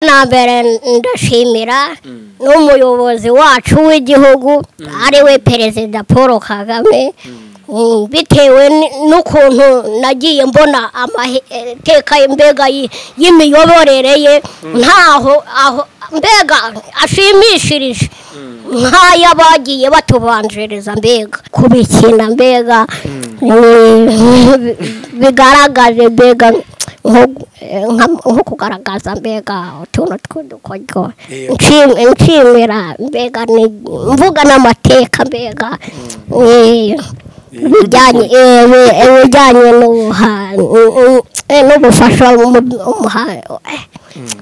na mbere ndashimira n'umuyobozi wacu w'igihugu ari we Perezida Paul Kagame, bitewe n'ukuntu nagiye mbona amateka mbega y'imiyoborere ye, ntaho aho mbega ashimishirije nk'aya bagiye batubanjiriza, mbega kubikina mbega bigaragaje mbega nko kugaragaza mbega utuntu tw'udukoryo, nshimira mbega mvuga n'amateka mbega bijyanye n'ubufasha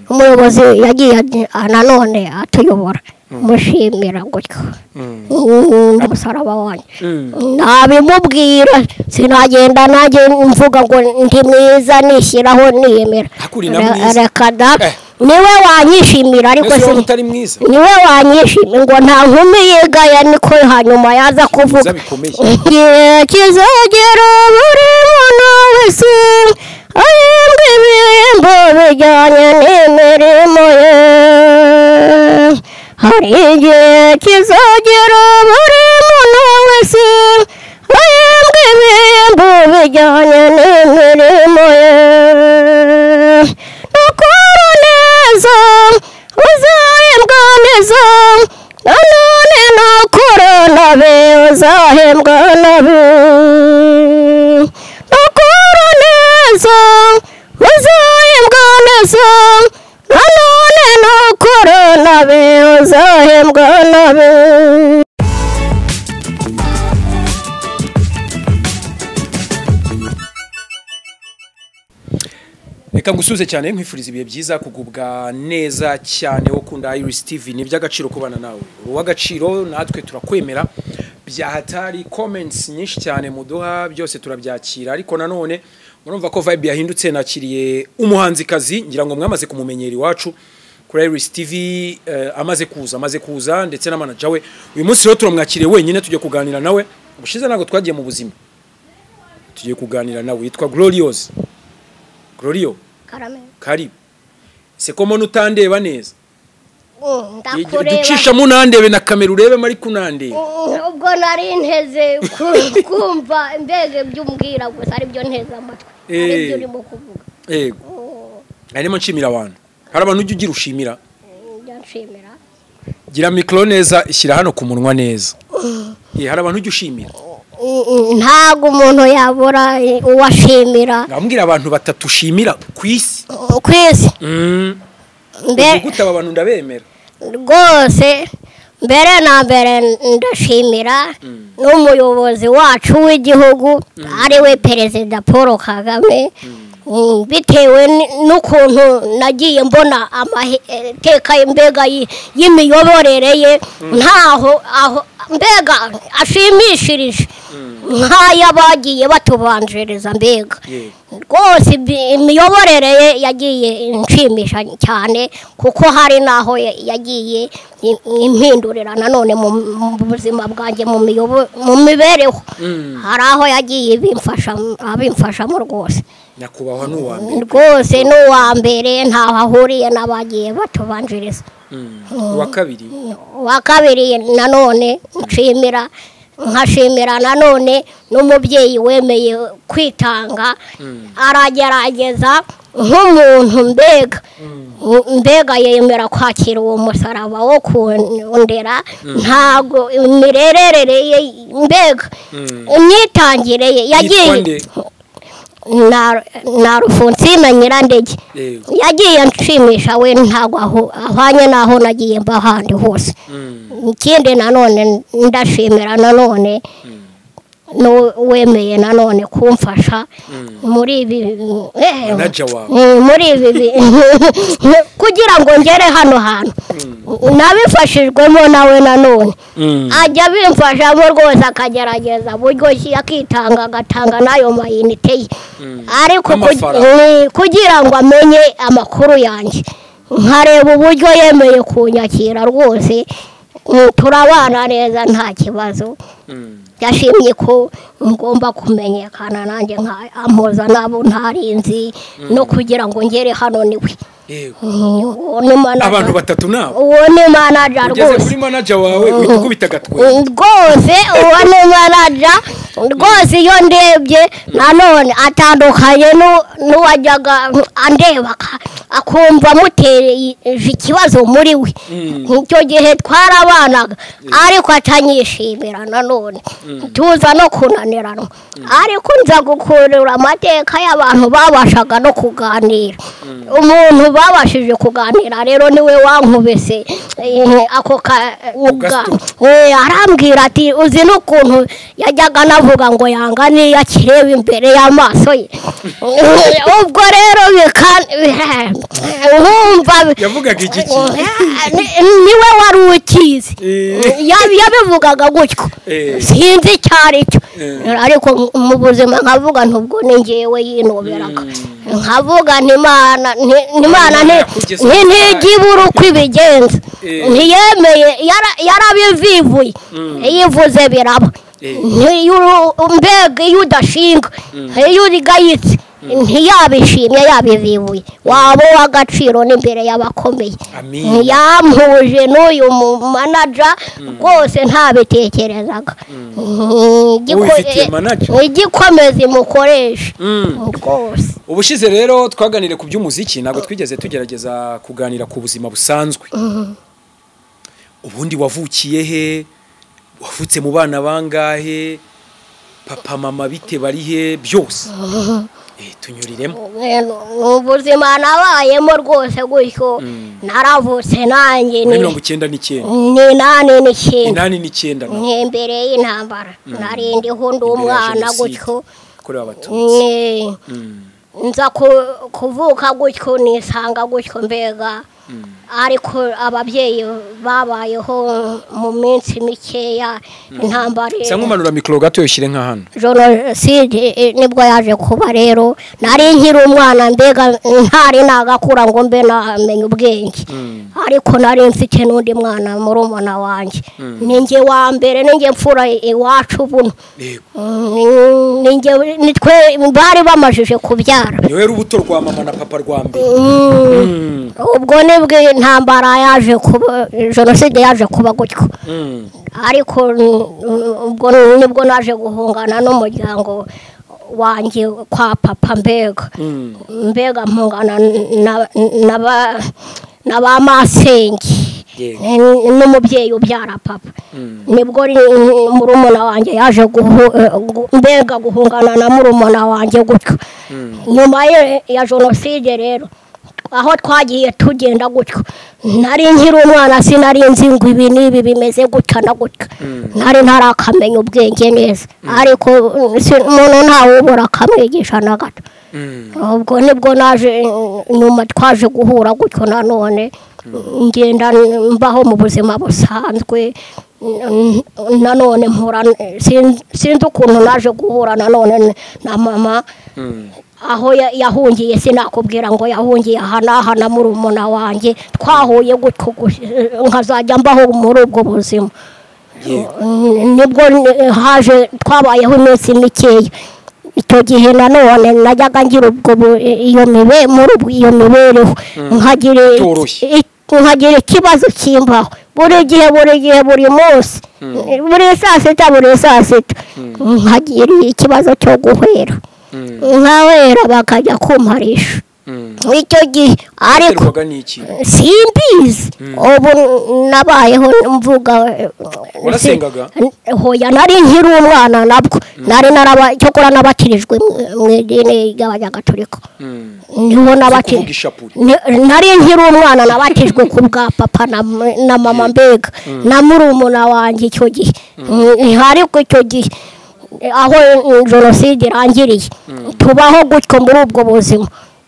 umuyobozi yagiye nanone atuyobora, mushimira gutyo umusaraba wanjye nabimubwira, sinagenda nanjye mvuga ngo ndi mwiza nishyiraho niyemera, reka da niwe wanyishimira, ariko niwe wanyishimira ngo nta nkumi yigaya, niko hanyuma yaza kuvuga igihe kizagera buri muntu wese ahembwe ibihembo bijyanye n'imirimo ye. Hari igihe kizagera buri muntu wese ahembwe ibihembo bijyanye n'imirimo ye. Nukora neza uzahembwa neza, nanone nukora nabi uzahembwa nabi. Nukora neza uzahembwa neza, nanone nukora nabi uzahembwa nabi. Reka ngusuze cyane nkwifuriza ibihe byiza, kugubwa neza cyane wo kunda Iris TV. Ni by'agaciro kubana nawe, uw'agaciro natwe turakwemera bya hatari. Comments nyinshi cyane muduha byose turabyakira, ariko nanone murumva ko vibe yahindutse. Nakiriye umuhanzikazi ngira ngo mwamaze kumumenyera iwacu kuri Iris TV, amaze kuza ndetse na manager we. Uyu munsi rero turamwakiriye wenyine, tujye kuganira nawe. Ubushize ntabwo twagiye mu buzima, tugiye kuganira nawe. Yitwa Glorious. Glorio, karibu. Se ko mbona utandeba neza, ducisha munandebe na kamera urebe mari kunandeba. Ubwo nari nteze kumva mbege byumbwira gusa ari byo nteze amatwi, ari byo urimo kuvuga. Yego, arimo nshimira abantu. Hari abantu ujya ugira ushimira? Nshimira. Gira micro neza, ishyira hano ku munwa neza. Hari abantu ujya ushimira? Ntabwo umuntu yabura uwashimira. Ngambwira abantu batatu ushimira ku isi. Ku isi. Gute aba bantu ndabemera rwose. Mbere na mbere ndashimira n'umuyobozi wacu w'igihugu ari we Perezida Paul Kagame, bitewe n'ukuntu nagiye mbona amateka mbega y'imiyoborere ye, ntaho aho mbega ashimishirije nk'aya bagiye batubanjiriza, mbega rwose imiyoborere ye yagiye inshimisha cyane, kuko hari n'aho yagiye impindurira nanone mu buzima bwanjye, mu mibereho hari aho yagiye abimfashamo rwose. Nyakubahwa n'uwa mbere rwose, n'uwa mbere ntaho ahuriye n'abagiye batubanjiriza. Uwa kabiri nanone nshimira, nkashimira nanone n'umubyeyi wemeye kwitanga, aragerageza nk'umuntu mbega mbega yemera kwakira uwo musaraba wo kundera, ntago imirerere ye mbega imyitangire ye yagiye na Rufunsina Nyirandege yagiye nshimisha we, ntago ahwanye naho nagiye mba handi hose. Ikindi nanone ndashimira nanone no wemeye nanone kumfasha muri ibi muri ibi kugira ngo ngere hano hantu nabifashijwemo nawe nanone ajya bimfashamo rwose, akagerageza buryo akitanga agatanga nayo mayinite ye, ariko kugira ngo amenye amakuru yanjye nkareba uburyo yemeye kunyakira rwose. Turabana neza nta kibazo. Yashimye ko ngomba kumenyekana nanjye nka ampoza nabo ntarinzi no kugira ngo ngere hano niwe. Abantu batatu nabo uwo ni manager rwose. Ugeze kuri manager wawe uhita agatwe rwose. Uwo ni manager rwose. Iyo ndebye nanone atandukanye n'uwajyaga andeba akumva amutereye ikibazo muri we. Icyo gihe twarabanaga ariko atanyishimira nanone, tuza no kunaniranwa, ariko nza gukurura amateka y'abantu babashaga no kuganira. Umuntu babashije kuganira rero niwe wankubise ako arambwira ati uzi n'ukuntu yajyaga anavuga ngo yanga niyo akireba imbere y'amaso ye. Ubwo rero nkumva yavugaga igiki, niwe wari ukizi, yabivugaga gutyo, sinzi icyo ari cyo, ariko mu buzima nkavuga ntubwo ni njyewe yinuberaga, nkavuga ntimana ntijya uko ibigenza, ntiyemeye, yarabivivuye, yivuze biraba. Mbega iyo udashinga, iyo urigayitse, ntiyabishimye yabivivuye, waba uw'agaciro n'imbere y'abakomeye. Yampuje n'uyu manager rwose ntabitekerezaga. Igikomeza imukoresha rwose. Ubushize rero twaganire ku by'umuziki, ntabwo twigeze tugerageza kuganira ku buzima busanzwe. Ubundi wavukiye he? Wavutse mu bana bangahe? Papa mama bite bari he? Byose tunyuriremo. Ubuzima nabayemo rwose gutyo, naravutse nanjye ni 99 ni 89 89 ni imbere y'intambara, nari ndiho ndi umwana gutyo kuri abatutsi. Nza kuvuka gutyo nisanga gutyo mbega, ariko ababyeyi babayeho mu minsi mikeya intambara. Sangumanura mikoro gato yoshyire nka hano. Jenoside nibwo yaje kuba rero, nari nkiri umwana mbega, ntari nagakura ngo mbe namenye ubwenge, ariko nari mfite n'undi mwana murumuna wanjye, ninjye wa mbere, ninjye mfura iwacu buno, ninjye nitwe bari bamajije kubyara. Niwe rubuto rwa mama na papa rwa mbere. Ubwo nibwo intambara yaje kuba, jenoside yaje kuba gutyo, ariko ubwo nibwo naje guhungana n'umuryango wanjye kwa papa mbega, mbega mpungana na ba masenge n'umubyeyi ubyara papa. Nibwo murumuna wanjye yaje mbega guhungana na murumuna wanjye gutyo. Nyuma ya jenoside rero aho twagiye tugenda gutyo, nari nkiri umwana, sinari nzi ngo ibi n'ibi bimeze gutya na gutya, nari ntarakamenya ubwenge neza, ariko umuntu ntawubura akamwigisha na gato. Ubwo nibwo naje nyuma twaje guhura gutyo nanone, ngenda mbaho mu buzima busanzwe nanone mpura, sinzi ukuntu naje guhura nanone na mama aho yahungiye, sinakubwira ngo yahungiye aha n'aha na murumuna wanjye, twahuye gutyo nkazajya mbaho muri ubwo buzima. Nibwo haje twabayeho iminsi mikeya. Icyo gihe nanone najyaga ngira ubwo iyo iyo mibereho, nkagira ikibazo kimbaho buri gihe, buri gihe, buri munsi, buri saa sita, buri saa sita nkagira ikibazo cyo guhera, nkawera bakajya kumparisha icyo gihe, ariko simbizi. Ubu nabayeho mvuga. Warasengaga? Hoya, nari nkiri umwana nabwo nari naraba, cyokora nabakirijwe mu idini ry'Abanyagatolika, niho nabakirijwe nari nkiri umwana, nabatijwe ku bwa papa na mama mbega na murumuna wanjye icyo gihe. Ariko icyo gihe aho jenoside irangiriye tubaho gutyo muri ubwo buzima,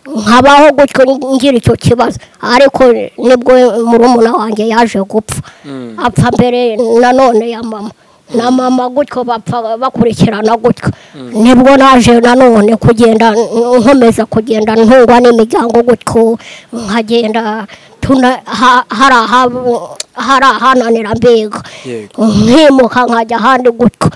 nkabaho gutyo ngira icyo kibazo, ariko nibwo murumuna wanjye yaje gupfa, apfa mbere nanone ya mama na mama gutyo, bapfa bakurikirana gutyo. Nibwo naje nanone kugenda nkomeza kugenda ntungwa n'imiryango gutyo, nkagenda hari hari ahananira mbega nkimuka nkajya ahandi gutyo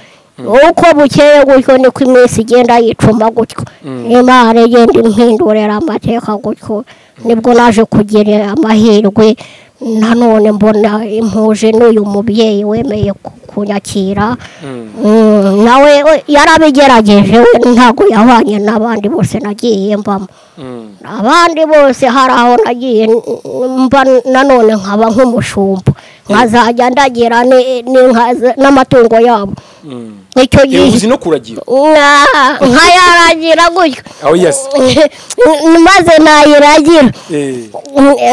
uko bukeye gutyo niko iminsi igenda yicuma gutyo Imana igenda impindurira amateka gutyo nibwo naje kugira amahirwe nanone mbona impuje n'uyu mubyeyi wemeye kunyakira nawe yarabigerageje ntabwo yahwanye n'abandi bose nagiye mbamo abandi bose hari aho nagiye mba nanone nkaba nk'umushumba nkazajya ndagira n'amatungo yabo icyo gihe uzi no kuragira nkayaragira gutyo maze nayiragira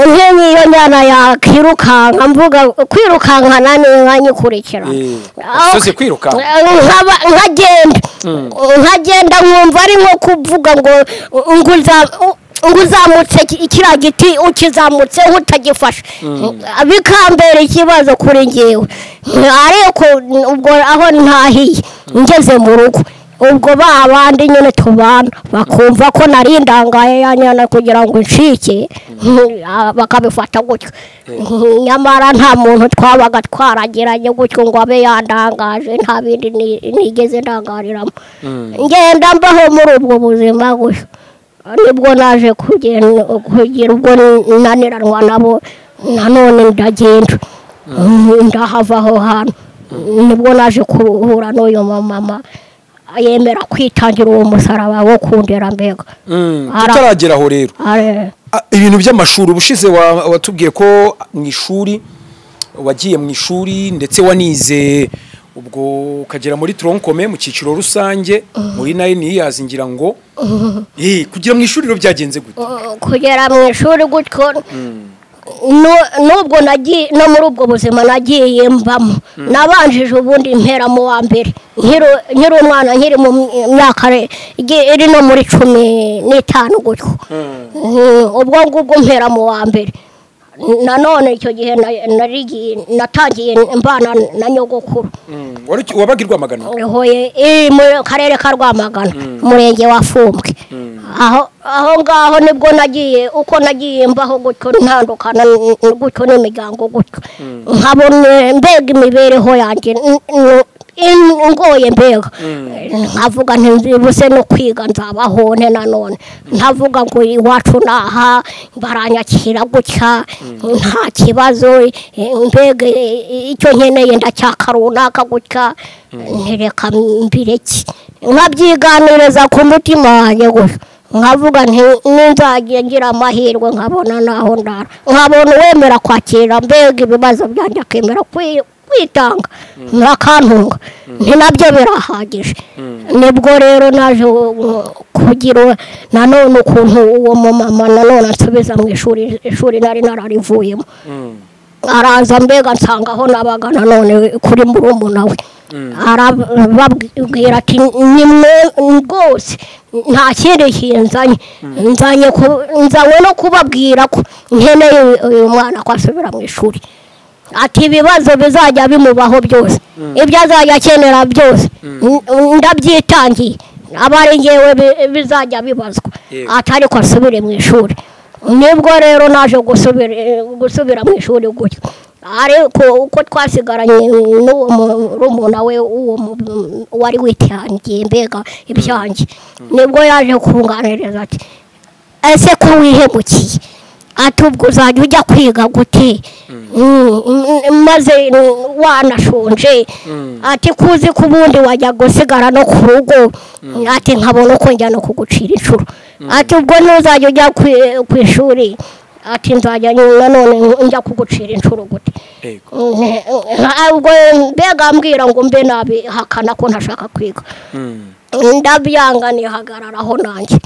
nk'iyo njyana yakirukanka mvuga kwirukankana n'inka nyikurikira nkagenda nkumva ari nko kuvuga ngo uzamutse kiriya giti ukizamutse utagifashe bikambera ikibazo kuri ngewe ariko ubwo aho ntahiye ngeze mu rugo ubwo ba bandi nyine tubana bakumva ko nari indangaye ya nyana kugira ngo incike bakabifata gutyo nyamara nta muntu twabaga twaragiranye gutyo ngo abe yandangaje nta bindi nigeze ndangariramo ngenda mbaho muri ubwo buzima gutyo nibwo naje kugira ubwo naniranwa nabo nanone ndagenda ndahava aho hantu nibwo naje kuhura n'uyu mama yemera kwitangira uwo musaraba wo kundera mbega tutaragera aho rero ibintu by'amashuri ubushize watubwiye ko mu ishuri wagiye mu ishuri ndetse wanize ubwo ukagera muri tronkome mu cyiciro rusange muri 9 years ngira ngo kugira mu ishuri byagenze gute kugera mu ishuri gutyo nubwo nagiye no muri ubwo buzima nagiye mbamo nabanjije ubundi mpera mu wa mbere nkiri umwana nkiri mu myaka iri no muri 15 gutyo ubwo ngubwo mpera mu wa mbere nanone icyo gihe natangiye mbana na nyogokuru wabaga i Rwamagana hoye mu karere ka Rwamagana umurenge wa Fumbwe aho ngaho nibwo nagiye uko nagiye mbaho gutyo ntandukana gutyo n'imiryango gutyo nkabona mbega imibereho yanjye ngoye mbega nkavuga ntibuse no kwiga nzabaho nte nanone ntavuga ngo iwacu naha baranyakira gutya nta kibazo mbega icyo nkeneye ndacyaka runaka gutya ntireka mbireke nkabyiganiriza ku mutima wanjye gutya nkavuga nti ninzagiye ngira amahirwe nkabona naho ndara nkabona uwemera kwakira mbega ibibazo byanjye akemera kwitanga nkakantunga nti nabyo birahagije nibwo rero naje kugira nanone ukuntu uwo mumama nanone ansubiza mu ishuri ishuri nari nararivuyemo araza mbega nsanga aho nabaga nanone kuri murumuna we arababwira ati nimwe rwose nta kindi kinzanye nzanywe no kubabwira ko nkeneye uyu mwana ko asubira mu ishuri ati ibibazo bizajya bimubaho byose ibyo azajya akenera byose ndabyitangiye aba ari ngewe bizajya bibazwa ati ariko asubire mu ishuri nibwo rero naje gusubira mu ishuri gutyo ariko uko twasigaranye n'uwo murumuna we uwo wari witangiye mbega ibyanjye nibwo yaje kunganiriza ati ese ko wihemukiye ati ubwo uzajya ujya kwiga gute maze wanashonje ati kuzi ko ubundi wajya gusigara no ku rugo ati nkabona uko njya no kugucira inshuro ati ubwo ntuzajya ujya ku ishuri ati nzajya nanone njya kugucira inshuro gute ubwo mbega mbwira ngo mbe nabihakana ko ntashaka kwiga ndabyanga nihagararaho nanjye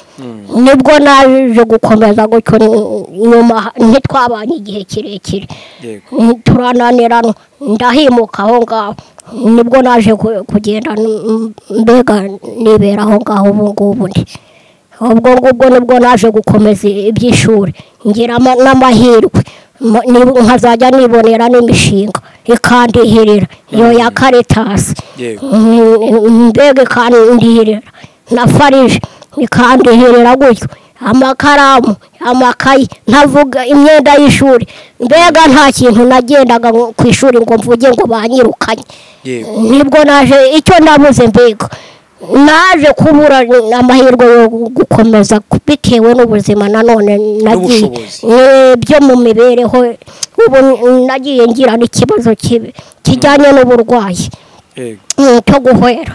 nibwo naje gukomeza gutyo nyuma ntitwabanye igihe kirekire turananirana ndahimuka aho ngaho nibwo naje kugenda mbega nibera aho ngaho ubu ngubu ndi ubwo ngubwo nibwo naje gukomeza iby'ishuri ngira n'amahirwe nkazajya nibonera n'imishinga ikandihirira iyo ya Caritas mbega ikandihirira na farije ikandihirira gutyo Amakaramu, amakayi, ntavuga imyenda y'ishuri. Mbega nta kintu nagendaga ku ishuri ngo mvuge ngo banyirukanye. Nibwo naje icyo nabuze, mbega naje kubura amahirwe yo gukomeza bitewe n'ubuzima nanone nagiye byo mu mibereho. Ubu nagiye ngira n'ikibazo kijyanye n'uburwayi cyo guhwera.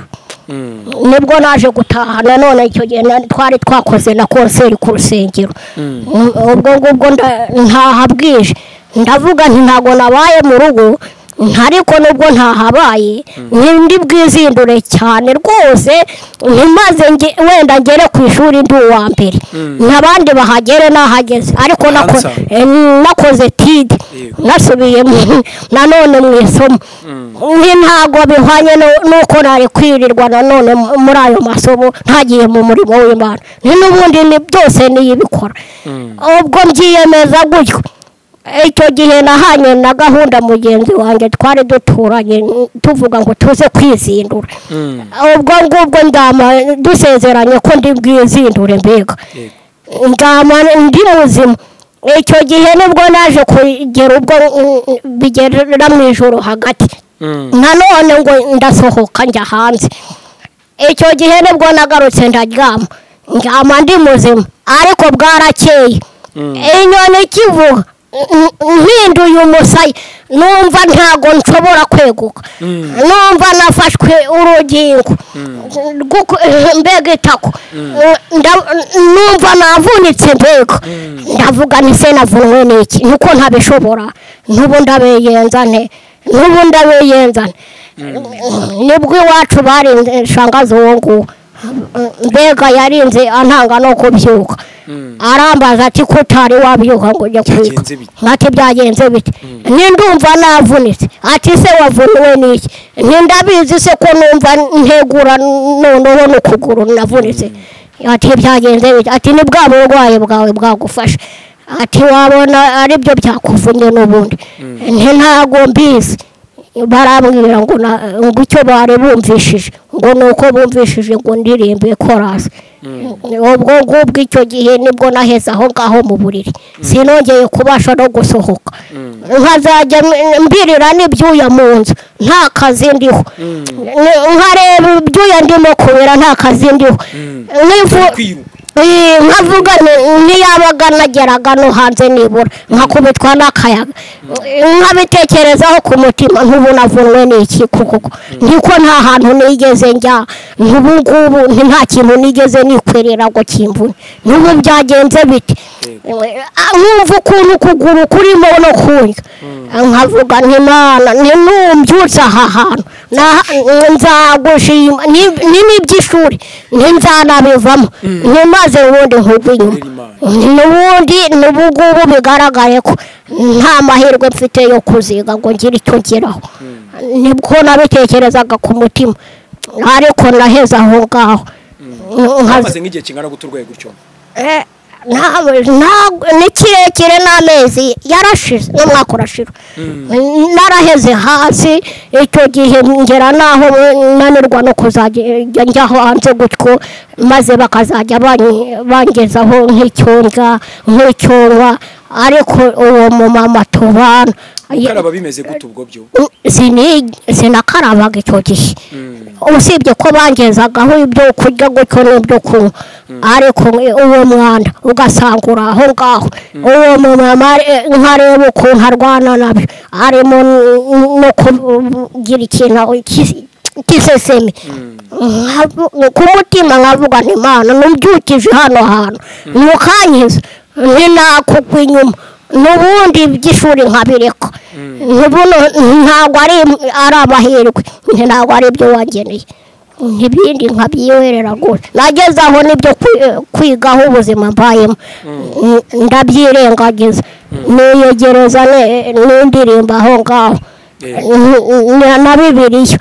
Nibwo naje gutaha nanone. Icyo gihe twari twakoze na konseri ku rusengero. Ubwo ngubwo ntahabwije, ndavuga nti ntabwo nabaye mu rugo, ariko nubwo ntahabaye ndi bwizindure cyane rwose, ntimaze wenda ngere ku ishuri ndi uwa mbere n'abandi bahagere nahageze, ariko nakoze tide nasubiye nanone mu isomo. Ntabwo bihwanye n'uko nari kwirirwa nanone muri ayo masomo ntagiye mu murimo w'Imana, n'ubundi ni byose niyibikora. Ubwo mbyiyemeza gutyo. Icyo gihe nahanye na gahunda mugenzi wanjye twari duturanye, tuvuga ngo tuze kwizindura. Ubwo ngubwo ndama dusezeranye ko ndi bwizindure, mbega ndama ndi muzima. Icyo gihe nibwo naje kugera ubwo bigera mu ijoro hagati, nanone ngo ndasohoka njya hanze. Icyo gihe nibwo nagarutse ndaryama, ndyama ndi muzima, ariko bwarakeye inyoni ikivuga mpinduye umusaya, numva ntago nshobora kweguka, numva nafashwe urugingo mbega itako, numva navunitse, mbega ndavuga nti se navunwe n'iki, nuko ntabishobora, n'ubu ndabeyenza nte, n'ubu ndabeyenza nte. Nibwo iwacu barinze shangazi uwo nguwo, mbega yarinze antanga no kubyuka, arambaza ati ko utari wabyuka ngo ujye kwiga, ati byagenze bite, ntindumva navunitse, ati se wavunwe n'iki, ntindabizi se ko numva ntegura noneho n'ukuguru navunitse, ati byagenze bite, ati ni bwa burwayi bwawe bwagufashe, ati wabona aribyo byakuvunye n'ubundi, ntago mbizi. Barambwira ngo icyo bari bumvishije ngo nuko bumvishije ngo ndirimbe korasi. Ubwo ngubwo icyo gihe nibwo naheze aho ngaho mu buriri, sinongeye kubasha no gusohoka, nkazajya mbirira n'ibyuya mu nzu nta kazi ndiho, nkareba ibyuya ndimo kubera nta kazi ndiho, nkavuga ntiyabaga nageraga no hanze nibura nkakubitwa n'akayaga, nkabitekerezaho ku mutima ntubu navunwe n'iki kuko niko nta hantu nigeze njya, ntubu ngubu nta kintu nigeze nikwerera ngo kimvune, ntubu byagenze bite, nkumva ukuntu ukuguru kurimo no kurya, nkavuga nti Imana ntimbyutse aha hantu nzagushima, ni n'iby'ishuri ntinzanabivamo, ntimaze ubundi nkugwa inyuma, n'ubundi n'ubu ngubu bigaragaye ko nta mahirwe mfite yo kuziga ngo ngire icyo ngeraho. Nibwo nabitekerezaga ku mutima, ariko naheze aho ngaho. Hamaze nk'igihe kingana gute urwaye gutyo? Ni kirekire n'amezi yarashize n'umwaka urashira, naraheze hasi. Icyo gihe ngera naho nanirwa no kuzajya njya hanze gutyo, maze bakazajya bangezaho nk'icyonga nk'icyonwa, ariko uwo mumama tubana. Gukaraba bimeze gute ubwo byo? Sinakarabaga icyo gihe, usibye ko bangezagaho ibyo kurya gutyo n'ibyo kunywa, ariko uwo mwanda ugasanga uri aho ngaho. Uwo mumama nkareba ukuntu arwana nabyo, arimo no kugira ikintu cy'iseseme ku mutima, nkavuga nti Imana numbyukije hano hantu ntukankiza, ntinakugwa inyuma, n'ubundi by'ishuri nkabireka, ntabwo ari amahirwe, ntabwo ari ibyo wangeneye, n'ibindi nkabyihorera gusa. Nageze aho n'ibyo kwigaho ubuzima mbayemo ndabyirengagiza, niyegereza n'indirimbo aho ngaho na Bibiliya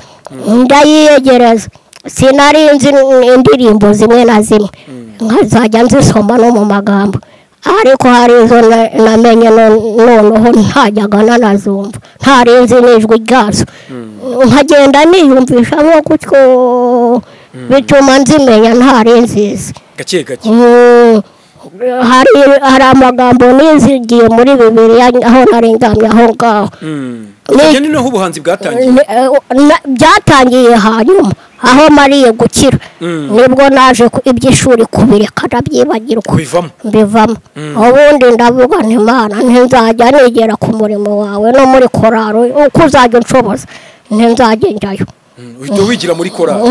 ndayiyegereza. Sinari nzi indirimbo zimwe na zimwe, nkazajya nzisoma no mu magambo, ariko hari izo namenye noneho ntajyaga nanazumva, ntari nzi n'ijwi ryazo, nkagenda niyumvishamo gutyo, bituma nzimenya ntari nzizi gake gake. Hari amagambo nizigiye muri Bibiliya aho narengamye aho ngaho. Ni naho ubuhanzi bwatangiye? Byatangiye hanyuma aho mariye gukira, nibwo naje iby'ishuri kubireka ndabyibagirwa, mbivamo. Ubundi ndavuga nti Imana ntinzajya nigera ku murimo wawe no muri korali, uko uzajya unshoboza ntinzajya njyayo. Uhita wigira muri korali?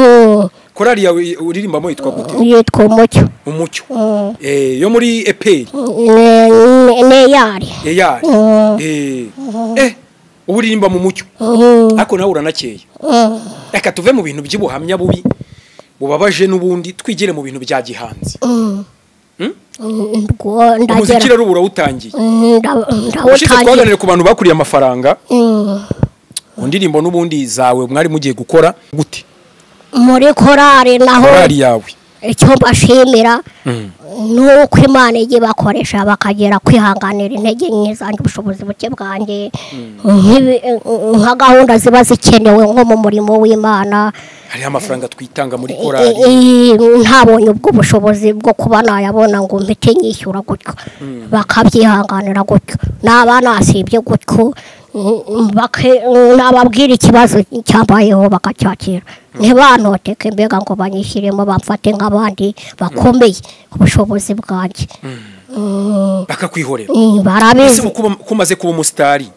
Korali yawe uririmbamo yitwa gute? Yitwa Umucyo. Umucyo. Yo muri EPR? Neyari. Eyari. Ubu uririmba mu Mucyo. Ariko nawe uranakeye. Reka tuve mu bintu by'ubuhamya bubi bubabaje n'ubundi twigire mu bintu bya gihanzi. Umuziki rero urawutangiye. Ndawutangiye. Twaganire ku bantu bakuriye amafaranga. Indirimbo n'ubundi zawe mwari mugiye gukora gute? Muri korali naho. Korali yawe. Icyo mbashimira nuko Imana ijye bakoresha bakagera kwihanganira intege nke zanjye, ubushobozi buke bwanjye, nka gahunda ziba zikenewe nko mu murimo w'Imana. Hari amafaranga twitanga muri korali, ntabonye ubwo bushobozi bwo kuba nayabona ngo mpite nyishyura gutyo, bakabyihanganira gutyo, naba nasibye gutyo nababwira ikibazo cyambayeho bakacyakira, ntibantoteke mbega ngo banyishyiremo bamfate nk'abandi bakomeye ubushobozi bwanjye, bakakwihorera. Barabizi kumaze kuba umusitari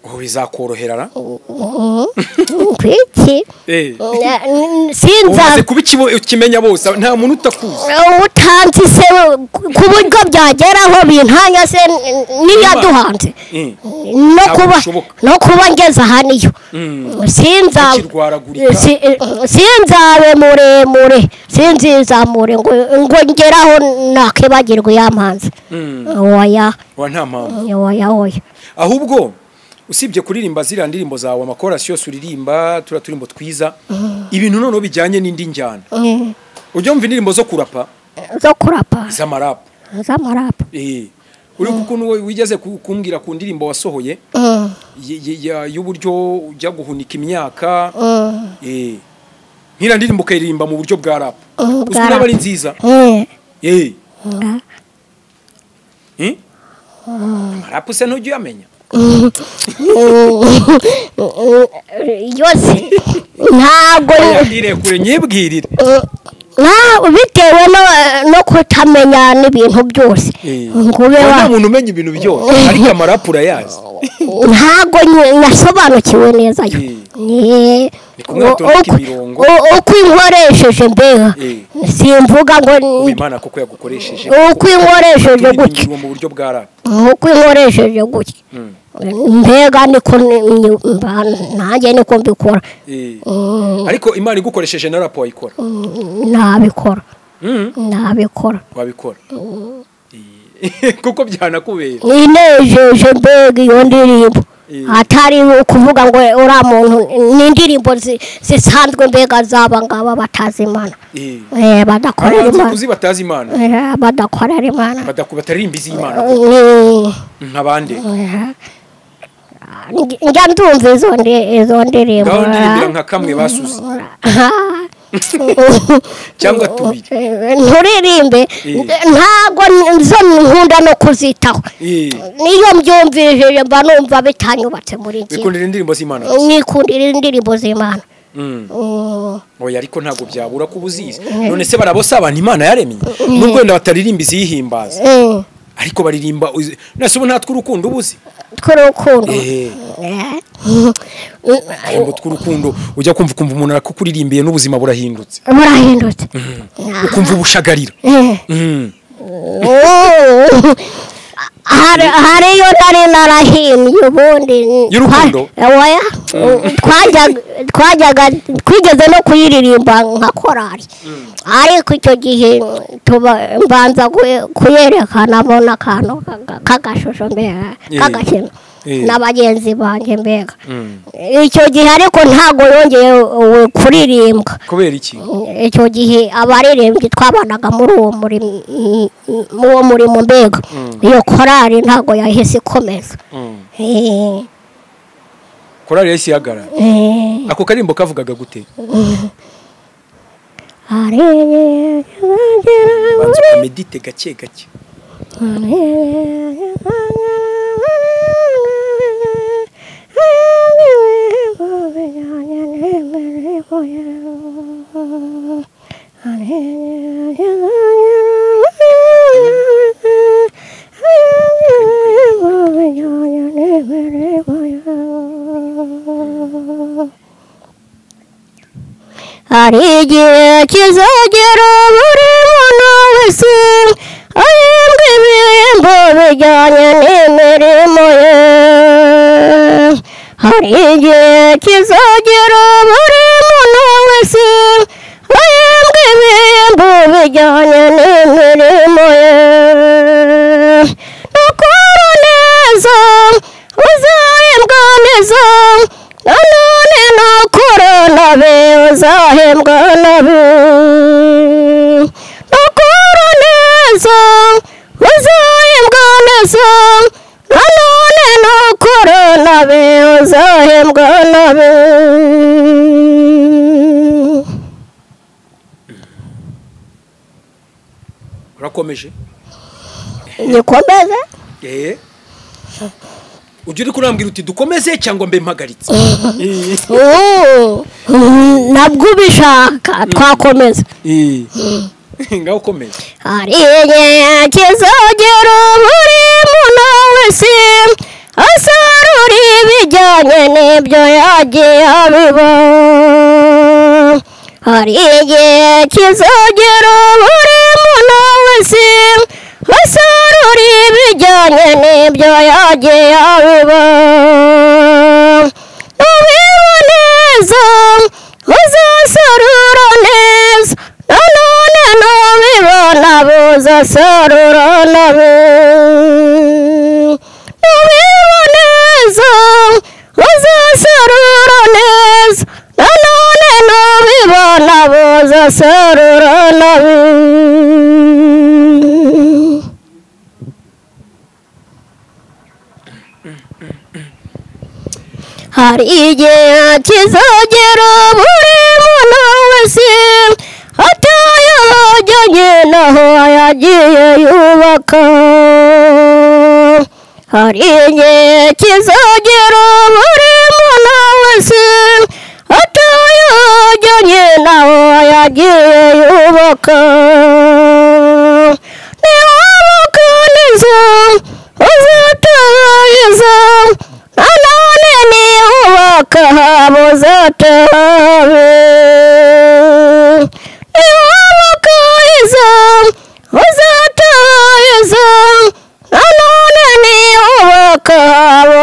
ubu bizakoroherara kwiki sinza kuba ikimenya bose, nta muntu utakuzi utanzi se ku buryo byageraho bintanya se niyaduhanze no kuba ngeze aha niyo sinzabe muremure, sinzizamure ngo ngeraho nakibagirwa yampanze. Oya nta mpamvu. Oya oya. Ahubwo usibye kuririmba ziriya ndirimbo zawe, amakorasi yose uririmba, turiya turimbo twiza, ibintu noneho bijyanye n'indi njyana. Ujya wumva indirimbo zo kurapa? Zo kurapa. Z'amarapu. Z'amarapu. Uri kukuntu wigeze kumbwira ku ndirimbo wasohoye y'uburyo ujya guhunika imyaka, nk'iriya ndirimbo ukayiririmba mu buryo bwa rap. Uzi ko ari nziza? Amarapu se ntujya uyamenya? Yose ntabwo kure nyibwirire bitewe no kutamenya n'ibintu byose. Nta muntu umenya ibintu byose, ariko amarapu urayazi. Ntabwo nasobanukiwe neza yo. Uko inkoresheje mbega simvuga ngo Imana koko yagukoresheje. Uko inkoresheje gutya mu buryo bwa rap. Uko inkoresheje gutya mbega niko nanjye niko mbikora. Ariko Imana igukoresheje na rap wayikora? Nabikora. Nabikora. Wabikora. Kuko byanakubera. Inejeje mbega iyo ndirimbo. Atari ukuvuga ngo ura muntu ni indirimbo zisanzwe mbega zaba ngaba batazi Imana. Badakorera Imana. Kuzi batazi Imana. Badakorera Imana. Bataririmba iz'Imana. Nk'abande. Njya ndumva izo ndirimbo. Ngaho ndirimbira nka kamwe basuze. Cyangwa tubiri. Nturirimbe ntago nzo nkunda no kuzitaho. Niyo mbyumvije mba numva bitanyubatse muri njye. Wikundira indirimbo z'Imana? Nikundira indirimbo z'Imana. Oya ariko ntago byabura kubuzizi. None se barabose abantu Imana yaremye? Nubwo wenda bataririmba izihimbaza. Ariko baririmba nase ubu nta tw'urukundo ubuzi? Tw'urukundo. Ngo tw'urukundo ujya kumva ukumva umuntu arakukuririmbiye n'ubuzima burahindutse. Burahindutse. Ukumva ubushagarira. Hariyo nari narahimbye ubundi y'urukundo. Oya twajyaga twigeze no kuyiririmba nka korali, ariko icyo gihe mbanza kuyerekanamo n'akantu k'agashusho mbega k'agakino na bagenzi banjye mbega icyo gihe, ariko ntago yongeye kuririmbwa. Kubera iki? Icyo gihe abaririmbyi twabanaga muri uwo murimo mbega iyo korali ntago yahise ikomeza. Korali yahise ihagarara. Ako karimbo kavugaga gute? Hari igihe kizagera Banza ukamedite gake gake. Hari igihe kizagera buri muntu wese ahembwa ibihembo bijyanye n'imirimo ye. Hari igihe kizagera buri muntu wese ahembwa ibihembo bijyanye n'imirimo ye. Nukora neza uzahembwa neza, nanone nukora nabi uzahembwa nabi. Nukora neza uzahembwa neza, nanone nukora nabi uzahembwa nabi. Urakomeje? Nikomeze? Ujya uri kurambwira uti dukomeze cyangwa mbe mpagaritse? Nabwo ubishaka twakomeza. Ngaho ukomeze. Hari igihe kizagera buri muntu wese asarura ibijyanye n'ibyo yagiye abiba. Hari igihe kizagera buri muntu wese asarura ibijyanye n'ibyo yagiye abiba. Nubiba neza uzasarura neza, nanone nubiba nabi uzasarura nabi. Nubiba neza uzasarura neza, nanone nubiba nabi uzasarura nabi. Hari igihe kizagera buri muntu wese atayajyanye naho yagiye yubaka. Hari igihe kizagera buri muntu wese atayajyanye naho yagiye yubaka. Niwubaka neza uzataha, nanone niwubaka uzataha. Niwubaka heza uzataha, nanone niwubaka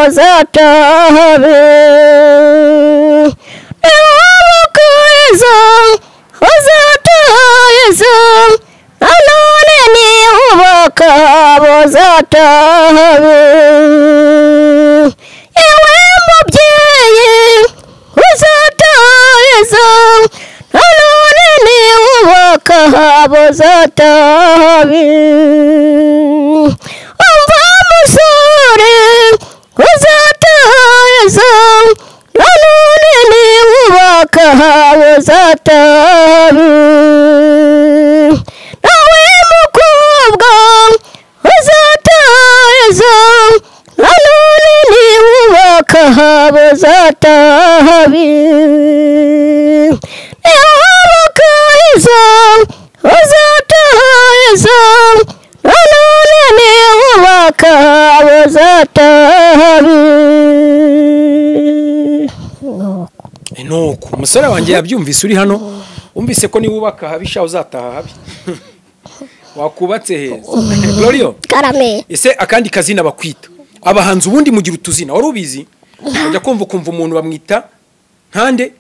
uzataha. Niwubaka heza uzataha, nanone niwubaka uzataha. Yewe mubyeyi uzataha, nanone niwubaka uzataha. Umva musore uzataha, nanone niwubaka uzataha. Nawe mukobwa uzataha, nanone niwubaka uzataha. Niwubaka heza uzataha, nanone niwubaka uzataha. Nuko umusore wanjye yabyumvise uri hano, umvise ko niwubaka habi sha uzataha habi. Wakubatse heza. Glorio. Karame. Ese akandi kazina bakwita abahanzi ubundi mugira utuzina wari ubizi? Ujya kumva ukumva umuntu bamwita nkande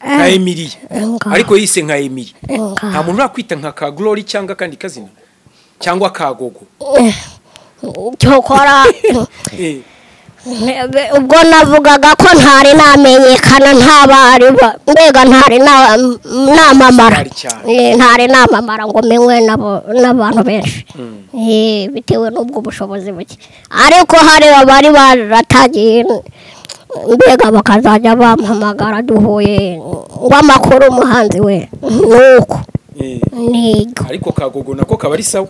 nka Emilie, ariko yise nka Emilie. Nta muntu urakwita nka ka Glory cyangwa akandi kazina cyangwa ka Gogo. Cyokora ubwo navugaga ko ntari namenyekana, ntabari mbega ntari namamara, ntari namamara ngo menywe n'abantu benshi bitewe n'ubwo bushobozi buke, ariko hari abari baratagiye mbega bakazajya bampamagara duhuye ngo amakuru umuhanzi we nuko. Nigo. Ariko Kagogo nako kaba ari sawa.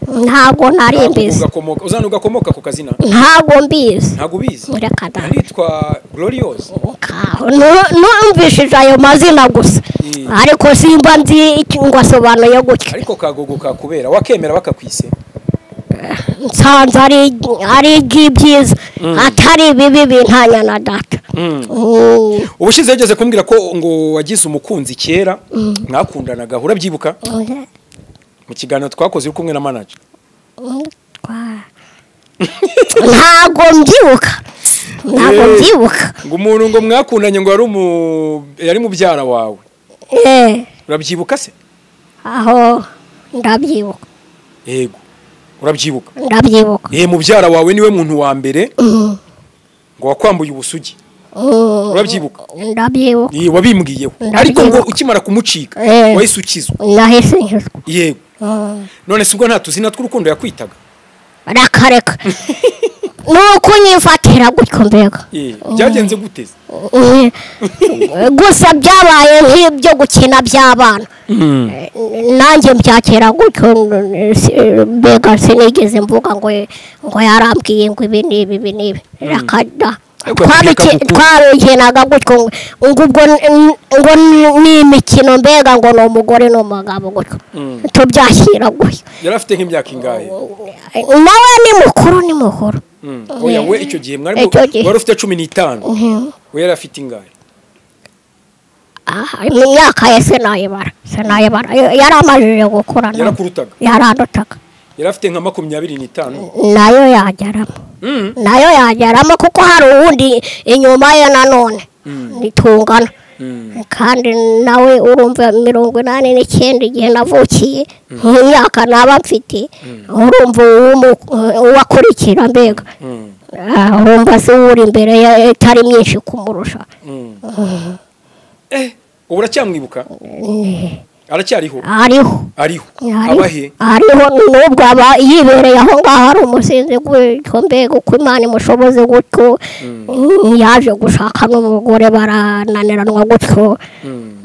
Ntabwo nari mbizi. Uzana ugakomoka ku kazina? Ntabwo mbizi. Ntabwo ubizi? Reka da. Nitwa Gloriose. Numvishije ayo mazina gusa. Ariko simba nzi ngo asobanuye gutya. Ariko Kagogo kakubera wakemera bakakwise. Nsanze ari ibyiza atari bibi bintanya na data. Ubushize yageze kumbwira ko ngo wagize umukunzi kera mwakundanaga, urabyibuka? Mu kiganiro twakoze uri kumwe na manager. Ntabwo mbyibuka. Ntabwo mbyibuka. Ngo umuntu ngo mwakundanye ngo yari mubyara wawe. Urabyibuka se? Aho ndabyibuka. Yego. Urabyibuka? Ndabyibuka. Mubyara wawe niwe muntu wa mbere ngo wakwambuye ubusugi. Urabyibuka? Ndabyibuka. Wabimbwiyeho. Ariko ngo ukimara kumucika wahise ukizwa. Nahise nkizwa. Yego. None se ubwo nta tuzina tw'urukundo yakwitaga? Rakareka. Nuko nyifatira gutyo mbega. Byagenze gute? Gusa byabaye nk'ibyo gukina by'abana. Nanjye mbyakira gutyo mbega, sinigeze mvuga ngo yarambwiye ngo ibi n'ibi ibi n'ibi. Rakada. Twarukinaga gutyo ngo ubwo ngo ni imikino mbega, ngo ni umugore n'umugabo gutyo. Tubyashyira gutyo. Yari afite nk'imyaka ingahe? Nawe ni mukuru, ni mukuru. Oya, we icyo gihe mwari wari ufite 15. We yari afite ingahe? Imyaka ye sinayibara. Yaramajije gukura. Yarakurutaga? Yarandutaga. Yari afite nka 25. Nayo yageramo. Nayo yageramo kuko hari uwundi inyuma ye nanone nitungana. Kandi nawe urumva 89 igihe navukiye, nk'imyaka naba mfite, urumva uwakurikira mbega. Urumva se uri imbere ye itari myinshi kumurusha. Ubu uracyamwibuka? Aracyariho? Ariho. Ariho. Abahe? Ariho nubwo aba yibereye aho ngaho ari umusinzi gutyo mbega, uko Imana imushoboze gutyo. Yaje gushaka n'umugore barananiranwa gutyo.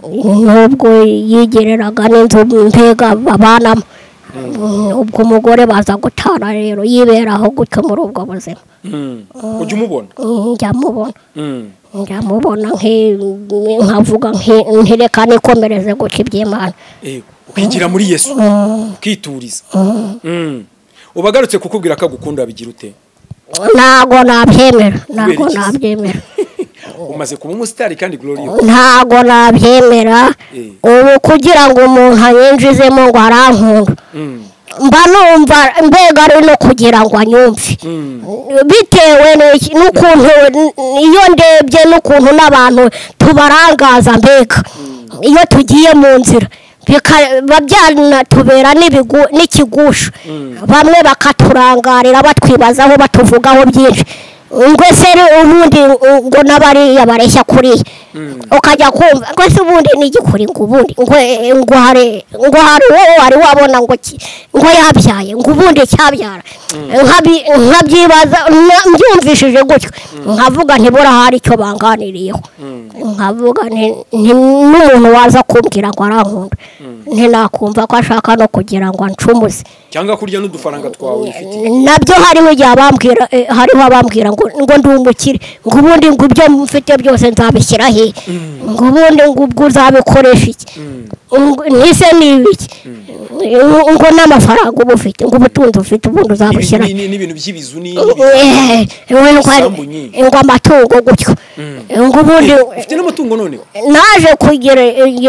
Nubwo yigereraga n'inzu mbega babanamo. Ubwo umugore baza gutana rero yibera aho gutyo muri ubwo buzima. Ujya umubona? Njya mubona. Njya mubona nkavuga ntireka nikomereze gutya iby'Imana. Ukigira muri Yesu, ukituriza. Ubagarutse kukubwira ko agukunda bigira ute? Ntago nabyemera, ntago nabyemera. Umaze kuba umusitari kandi Gloria. Ntago nabyemera. Ubu kugira ngo umuntu anyinjizemo ngo arankunda, mba numva mbega ari no kugira ngo anyumve. Bitewe n'ukuntu iyo ndebye n'ukuntu n'abantu tubarangaza mbega. Iyo tugiye mu nzira bikaba byanatubera n'ikigusha. Bamwe bakaturangarira batwibazaho batuvugaho byinshi. Ngo se ubundi ngo n'abariya bareshya kuriya. Ukajya kumva ngo se ubundi ni igikuri, ngo ubundi ngo hari wowe wari wabona ngo ngo yabyaye, ngo ubundi cyabyara. Nkabyibaza mbyumvishije gutyo nkavuga ntibura hari icyo banganiriyeho. Nkavuga nti n'umuntu waza kumbwira ngo arankunda, ntinakumva ko ashaka no kugira ngo ancumuze cyangwa kurya n'udufaranga twawe ufite. Nabyo hariho igihe abambwira, hariho abambwira ngo ndi umukire, ngo ubundi ngo ibyo mfite byose nzabishyira he, ngo ubundi ngo ubwo uzabikoresha iki, ntise ni ibiki, ngo n'amafaranga uba ufite, ngo ubutunzi ufite ubundi uzabushyira n'ibintu by'ibizu ngo amatungo gutyo, ngo ubundi ufite n'amatungo. Noneho naje kugira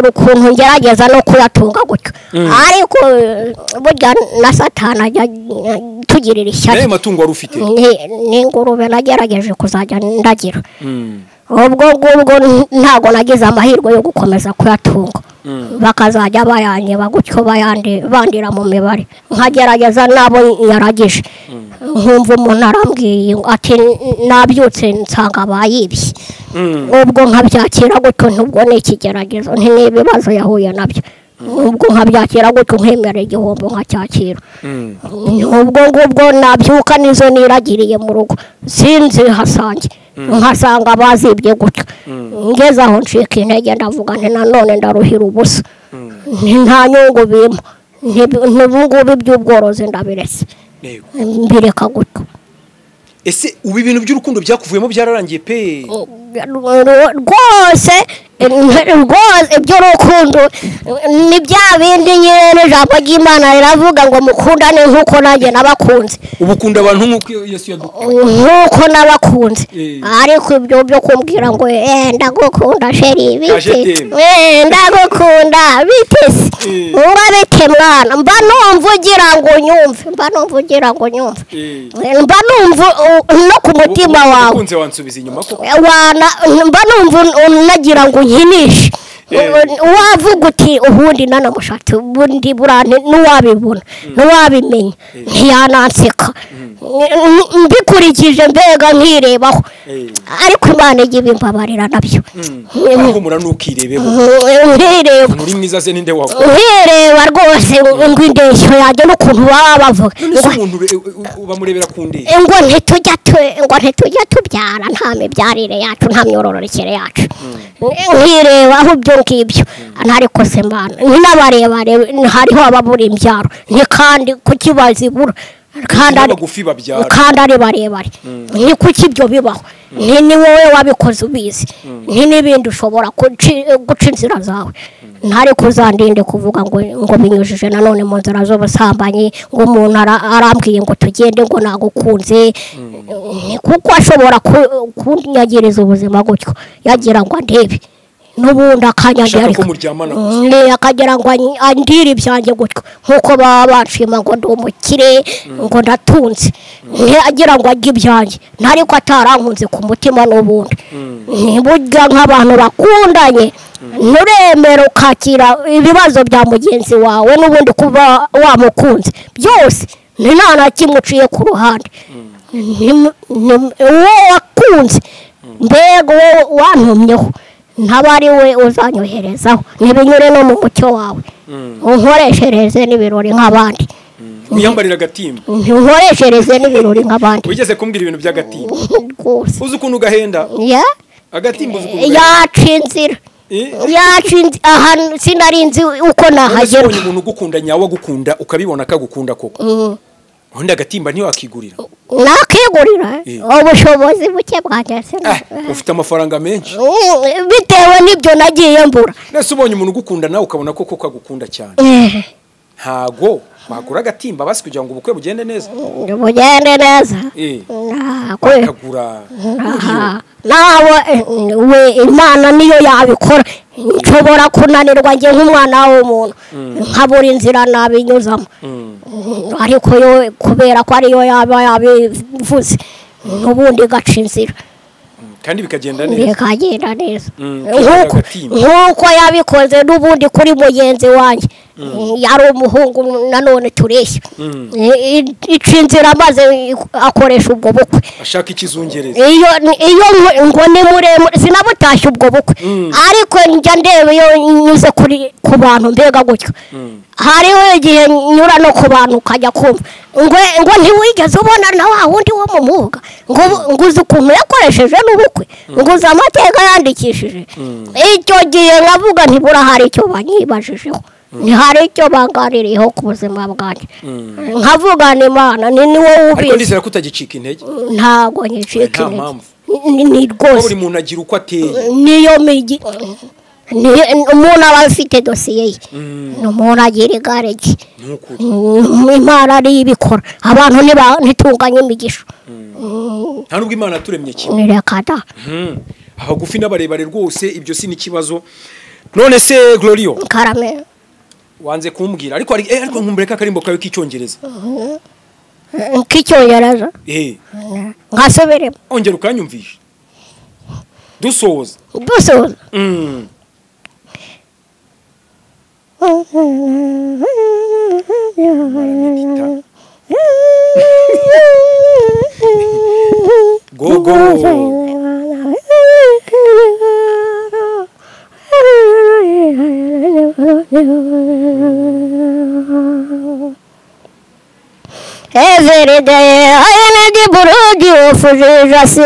ukuntu ngerageza no kuyatunga gutyo, ariko burya na Satani ajya tugirira ishyari. Nayo matungo wari ufite? N'ingurube nagerageje kuzajya ndagira. Ubwo ngubwo ntabwo nagize amahirwe yo gukomeza kuyatunga. Bakazajya bayanyeba gutyo bandira mu mibare. Nkagerageza nabo yaragije. Nkumva umuntu arambwiye ati nabyutse nsanga bayibye. Ubwo nkabyakira gutyo, ntubwo ni ikigeragezo, n'ibibazo yahuye nabyo. Ubwo nkabyakira gutyo, nkemera igihombo nkacyakira. Ubwo ngubwo nabyuka nizo niragiriye mu rugo sinzi hasange, nkasanga bazibye gutyo. Ngeze aho ncika intege, ndavuga nti nanone ndaruhira ubusa. Nta nyungu bimpa. N'ubu iby'ubworozi ndabiretse, mbireka gutyo. Ese ubu ibintu by'urukundo byakuvuyemo byararangiye pe? Rwose rwose iby'urukundo ni bya bindi nyine, ijambo ry'Imana riravuga ngo mukundane nk'uko nanjye nabakunze. Ubu ukunda abantu nk'uko Yesu yadukunze? Nk'uko nabakunze. Ariko ibyo byo kumbwira ngo ndagukunda chérie bite, ndagukunda bite se, ngo bite mwana, mba numva ugira ngo nyumve, mba numva ugira ngo nyumve, mba numva no ku mutima wawe ukunze wansubiza inyuma koko, mba numva unagira ngo nkinishe. Wavuga uti ubundi nanamushatse, ubundi burane n'uwabibona n'uwabimenya ntiyananseka, mbikurikije mbega nkirebaho. Ariko Imana ijya ibimbabarira nabyo. Humura ntukirebeho, nkireba uri mwiza se ninde wakora? Nkireba rwose ngo indeshyo yanjye n'ukuntu baba bavuga. None se umuntu bamurebera ku ndeshyo? Ngo ntitujya tubyara, nta mibyarire yacu, nta myororokere yacu. Nkirebaho ibyo ngibyo ntariko se Mana, n'abarebare hariho ababura imbyaro, ni kandi kuki bazibura kandi abagufi babyara kandi ari barebare, ni kuki ibyo bibaho? Ni wowe wabikoze ubizi, ni n'ibindi ushobora guca inzira zawe. Ntari kuzandinde kuvuga ngo binyujije nanone mu nzira z'ubusambanyi, ngo umuntu arambwiye ngo tugende ngo nagukunze, kuko ashobora kunyagiriza ubuzima gutyo, yagira ngo andebe n'ubundi akanyagira akagira ngo andire ibyanjye gutyo, nk'uko baba banshima ngo ndi umukire ngo ndatunze, agira ngo ajye ibyanjye, ntariko atarankunze ku mutima n'ubundi. Burya nk'abantu bakundanye nturemera ukakira ibibazo bya mugenzi wawe n'ubundi kuba wamukunze byose, nta na kimwe uciye ku ruhande. Uwo wakunze mbega uwo wantumyeho ntaba ari we uzanyoherezaho, ntibinyure no mu mucyo wawe, unkoreshereze n'ibirori nk'abandi. Wiyambarira agatimba? Nkoreshereze n'ibirori nk'abandi. Wigeze kumbwira ibintu by'agatimba? Rwose. Uzi ukuntu gahenda? Agatimba uzi ukuntu yaca inzira, yaca inzira ahantu sinari nzi uko nahagera. Ubonye umuntu ugukunda nyawe agukunda ukabibona akagukunda koko, ubundi agatimba ntiwakigurira? Nakigurira ubushobozi buke bwanjye. Ufite amafaranga menshi bitewe n'ibyo nagiye mbura. Nese ubonye umuntu ugukunda nawe ukabona koko kagukunda cyane, ntago wagura agatimba basi kugira ngo ubukwe bugende neza? Bugende neza. Bakagura nawe we Imana niyo yabikora. Nshobora kunanirwa njye nk'umwana w'umuntu nkabura inzira nabinyuzamo, ariko yo kubera ko ariyo yaba yabivuze n'ubundi gaca inzira kandi bikagenda neza, bikagenda neza nk'uko yabikoze n'ubundi kuri mugenzi wanjye yari umuhungu nanone tureshya, ica inzira maze akoresha ubwo bukwe ashaka ikizungereza. Iyo ngo ni muremure sinabutashye ubwo bukwe, ariko njya ndeba iyo nyuze ku bantu mbega gutyo, hariho igihe nyura no ku bantu ukajya kumva ngo ntiwigeze ubona na wa wundi wo mu mubuga, ngo uzi ukuntu yakoresheje n'ubukwe, ngo uzi amateka yandikishije. Icyo gihe nkavuga ntibura hari icyo banyibajijeho, ntihari icyo banganiriyeho ku buzima bwanjye, nkavuga ni Imana ni wowe ubizi. Ariko ndizera ko utagicika intege? Ntago ngicika intege ni rwose. Buri muntu agira uko ateye, niyo migi umuntu aba afite dosiye ye, umuntu agira igare rye, Imana ariyo ibikora. Abantu ntitunganye imigisha, nta nubwo Imana yaturemye kimwe. Reka da. Abagufi n'abarebare rwose ibyo si n'ikibazo. None se Glorio, Karame, wanze kumbwira ariko ariko nkumbureka akarimbo kawe k'icyongereza. K'icyongereza? Nkasubiremo. Ongera ukanyumvisha dusoza. Dusoza. Go go. Every day I am the brody of Jesus.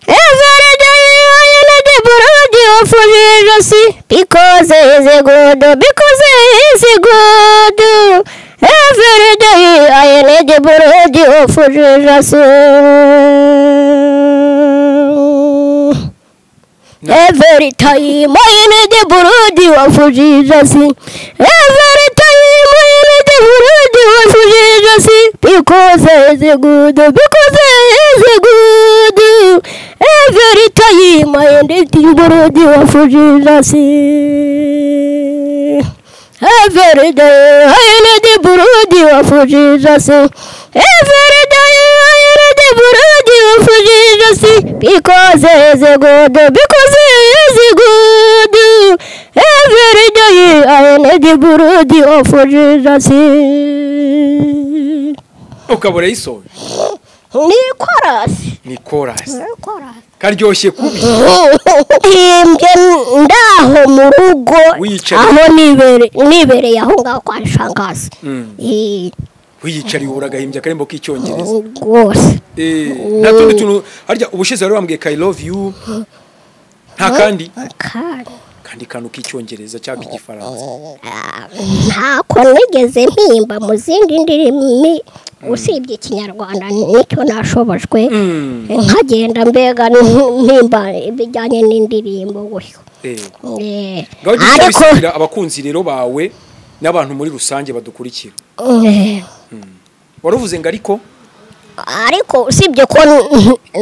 Every day I am the the blood of Jesus because he is good, because he is good. Every day I need the blood of Jesus. Every time I need the blood of Jesus. Every time I need the blood of Jesus. Because he is good, because he is good. Every time I need the blood of Jesus. Every day I need the blood of Jesus. Every day I need the blood of Jesus. Because he is good, because he is good. Every day I need the blood of Jesus. Ukabura isoje. Ni chorus. Ni chorus. Karyoshye kubi. Himbye ndaho mu rugo aho nibereye aho ngaho kwa Shangazi. Wiyicariye uragahimbya karembo k'icyongereza. Rwose. Nta tundi tuntu harya ubushize wari wambwiye I love you. Nta kandi? Kandi kantu k'icyongereza cyangwa igifaransa. Ntako nigeze mpimba mu zindi ndimi usibye ikinyarwanda nicyo nashobojwe nkagenda mbega mpimba ibijyanye n'indirimbo gutyo. Ariko abakunzi rero bawe n'abantu muri rusange badukurikira. Waruvuze ngo ariko usibye ko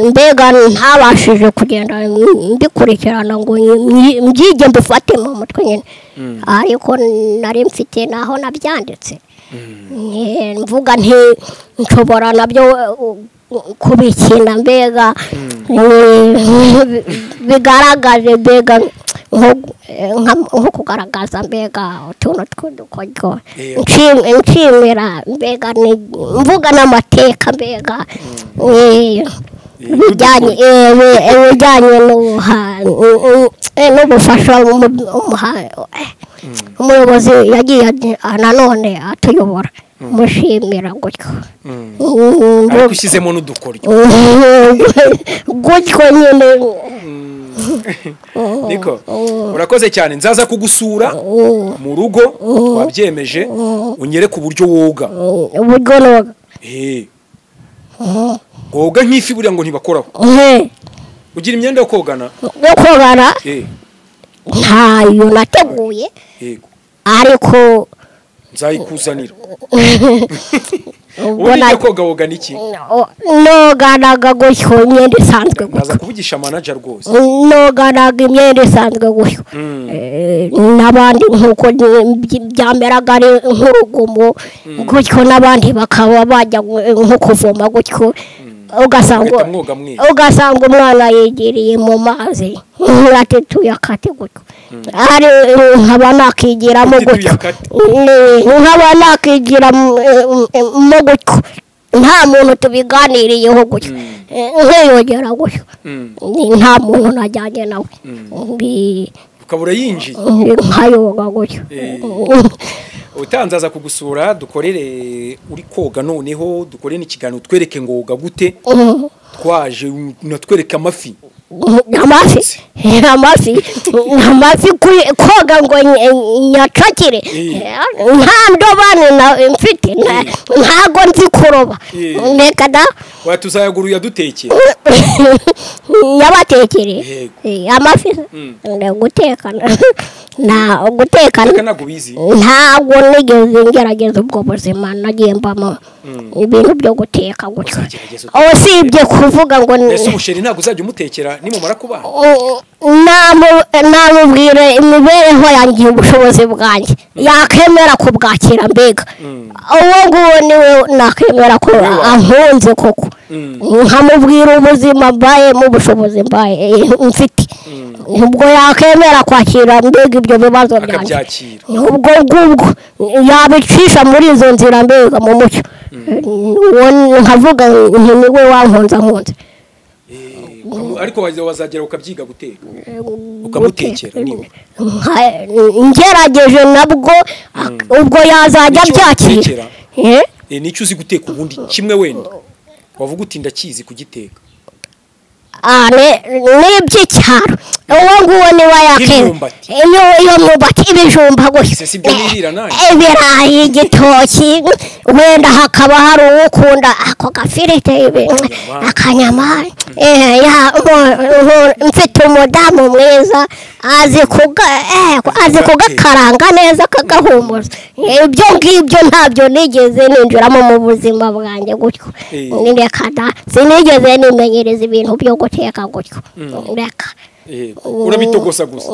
mbega ntabashije kugenda mbikurikirana ngo mbyige mbifate mu mutwe nyine, ariko nari mfite naho nabyanditse mvuga nti nshobora nabyo kubikina mbega bigaragaje mbega nko kugaragaza mbega utuntu tw'udukoryo nshimira mbega mvuga n'amateka mbega bijyanye n'ubufasha umuyobozi yagiye nanone atuyobora mushimira gutyo. Ariko ushyizemo n'udukoryo gutyo nyine. Niko urakoze cyane, nzaza kugusura mu rugo wabyemeje, unyereke uburyo woga. Uburyo noga woga nk'ifi buriya ngo ntibakoraho. Ugira imyenda yo kogana? Yo kogana ntayo nateguye, ariko nzayikuzanira. Ubundi koga woga niki? Noganaga gutyo imyenda isanzwe gutyo. Naza kuvugisha manager rwose. Noganaga imyenda isanzwe gutyo. N'abandi nkuko byameraga ari nk'urugomo gutyo, n'abandi bakaba bajya nko kuvoma gutyo, ugasanga umwana yegereye mu mazi atetuye akate gutyo, ari nkaba nakigiramo gutyo, nkaba nakigiramo gutyo, nta muntu tubiganiriyeho gutyo, nkiyogera gutyo, nta muntu najyanye nawe, ukabura yinjiye nkayoga gutyo. Utanzaza kugusura dukorere uri koga, noneho dukore n'ikiganiro twereke ngo woga gute, twaje natwereke amafi. Amafi amafi koga ngo nyacakire, nta ndobane mfite, ntago nzi kuroba. Reka da watuzayaguru yadutekere yabatekere amafi gutekana na gutekana ntabwo nigeze ngerageza ubwo buzima nagiye mbamo ibintu byo guteka gutyo, usibye kuvuga ngo ese umusheri ntabwo uzajya umutekera nimumara kuba? Namubwira imibereho yanjye ubushobozi bwanjye yakemera kubwakira mbega uwo nguwo niwe nakemera ko ankunze koko, nkamubwira ubuzima mbayemo ubushobozi mbaye mfite, ubwo yakemera kwakira mbega ibyo bibazo byanjye, ubwo ngubwo yabicisha muri izo nzira mbega mu mucyo, nkavuga nti niwe wankunze ankunze. Ariko wazagera ukabyiga guteka ukamutekera niba ngerageje nabwo ubwo yazajya abyakira. Nicyo uzi guteka ubundi kimwe wenda wavuga uti ndakizi kugiteka? N'iby'icyaro Uwo nguwo niwe yakera iyo myumbati, ibijumba gusa, ibirayi, igitoki, wenda hakaba hari uwukunda ako gafirite, akanyama. Mfite umudamu mwiza azi kugakaranga neza akagahumuza. Ibyo ngibyo ntabyo nigeze ninjiramo mu buzima bwanjye gutyo. Reka da, sinigeze nimenyereza ibintu byo guteka gutyo. Reka urabitogosa gusa.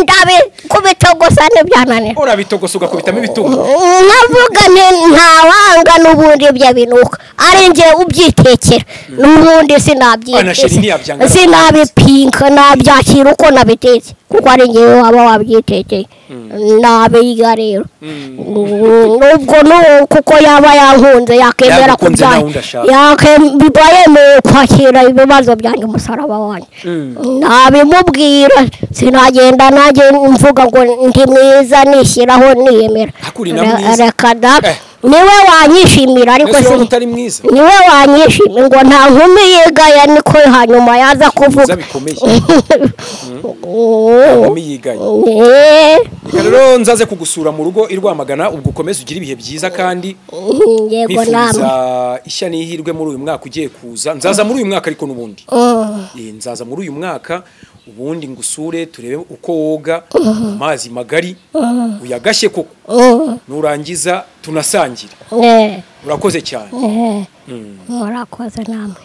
Ndabikubitogosa ntibyananira. Urabitogosa ugakubitamo ibitunguru. Nkavuga ntawanga n'ubundi ibyo binuka ari njye ubyitekera, n'ubundi sinabipinka, nabyakira uko nabitetse kuko ari njye waba wabyitekeye. Nabiga rero ubwo kuko yaba yankunze yakemera yemeye kwakira ibibazo byanjye umusaraba wanjye nabimubwira. Sinagenda nanjye mvuga ngo ndi mwiza nishyiraho niyemera. Reka da, niwe wanyishimira ariko niwe wanyishimira ngo nta nkumi yigaya, niko hanyuma yaza kuvuga. Rero nzaze kugusura mu rugo i Rwamagana, ubwo ukomeze ugire ibihe byiza kandi nkwifuriza ishya n'ihirwe muri uyu mwaka ugiye kuza. Nzaza muri uyu mwaka ariko n'ubundi nzaza muri uyu mwaka ubundi ngusure turebe uko woga amazi magari uyagashye koko, nurangiza tunasangire. Urakoze cyane. Murakoze namwe.